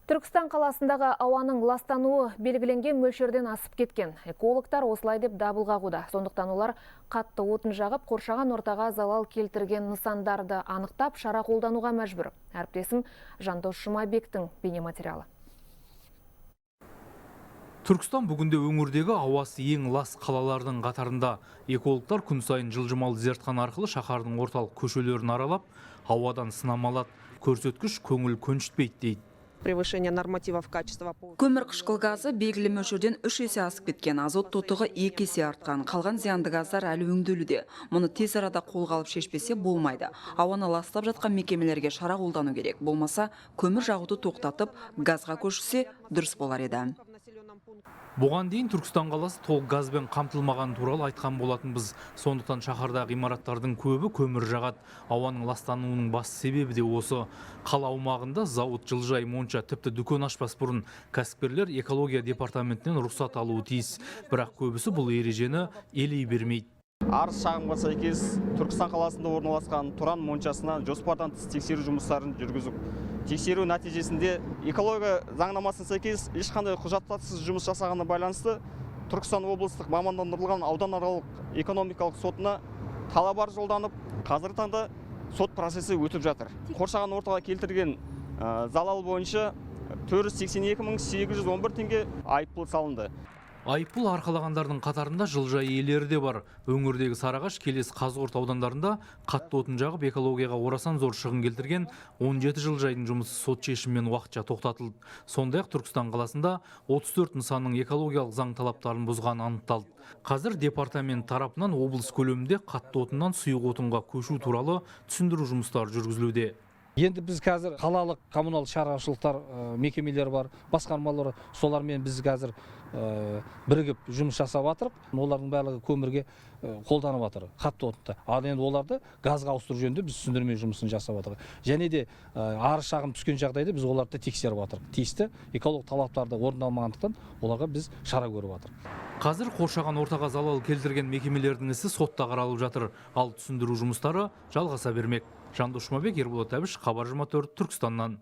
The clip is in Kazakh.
Түркістан қаласындағы ауаның ластануы белгіленген мөлшерден асып кеткен. Экологтар осылай деп дабыл қағуда. Сондықтан олар қатты отын жағып, қоршаған ортаға залал келтірген нысандарды анықтап, шара қолдануға мәжбүр. Әріптесім Жандос Жұмабектің бейнематериалы. Түркістан бүгінде өңірдегі ауасы ең лас қалалардың қатарында. Экологтар күн сайын жылжымалы зертхана арқылы шаһардың орталық көшелерін аралап, ауадан сынама алады. Көрсеткіш көңіл көншітпейді дейді. Превышение нормативов качества по Көмір қышқыл газы белгілі мөлшерден 3 есе асып кеткен, азот тотығы 2 есе артқан. Қалған зиянды газдар әлі өңделуде. Мұны тез арада қолға алып шешпесе болмайды. Ауаны ластап жатқан мекемелерге шара қолдану керек. Болмаса, көмір жағуды тоқтатып, газға көшірсе, дұрыс болар еді. В населенном пункте. Бұған дейін Түркістан қаласы толық газбен қамтылмағаны туралы айтқан болатынбыз. Сондықтан шаһардағы ғимараттардың көбі көмір жағады. Ауаның ластануының басты себебі де осы. Қала аумағында зауыт, жылыжай, монша, тіпті дүкен ашпас бұрын кәсіпкерлер экология департаментінен рұқсат алуы тиіс. Бірақ көбісі бұл ережені елей бермейді. Арыз шағымға сәйкес, Түркістан қаласында орналасқан Тұран моншасына жоспардан тыс тексеру жұмыстарын жүргізіп, тексеру нәтижесінде экология заңнамасына сәйкес ешқандай құжаттарсыз жұмыс жасағанына байланысты Түркістан облыстық мамандандырылған ауданаралық экономикалық сотына талап арыз жолданып, қазіргі таңда сот процесі өтіп жатыр. Қоршаған ортаға келтірген залал бойынша 482 811 теңге айыппұл салынды. Айыппұл арқалағандардың қатарында жылыжай иелері де бар. Өңірдегі Сарыағаш, Келес, Қазығұрт аудандарында қатты отын жағып, экологияға орасан зор шығын келтірген 17 жылыжайдың жұмысы сот шешімімен уақытша тоқтатылды. Сондай-ақ Түркістан қаласында 34 нысанның экологиялық заң талаптарын бұзғаны анықталды. Қазір департамент тарапынан облыс көлемінде қатты отыннан сұйық отынға көшу туралы түсіндіру жұмыстары жүргізілуде. Енді біз қазір қалалық коммуналдық шаруашылықтар мекемелері бар, басқармалар бар, солармен біз қазір бірігіп жұмыс жасап жатырық. Олардың барлығы көмірге қолданып жатыр қатты отынды. Ал енді оларды газға ауыстыру жөнінде біз түсіндірме жұмысын жасап жатырық. Және де арыз шағым түскен жағдайда біз оларды тексеріп жатырық. Тиісті экологиялық талаптарды орындалмағандықтан, оларға біз шара көріп жатырық. Қазір қоршаған ортаға залал келтірген мекемелердің ісі сотта қаралып жатыр. Ал түсіндіру жұмыстары жалғаса бермек. Жандос Жұмабек, Ерболат Әбіш, Хабар 24, Түркістаннан.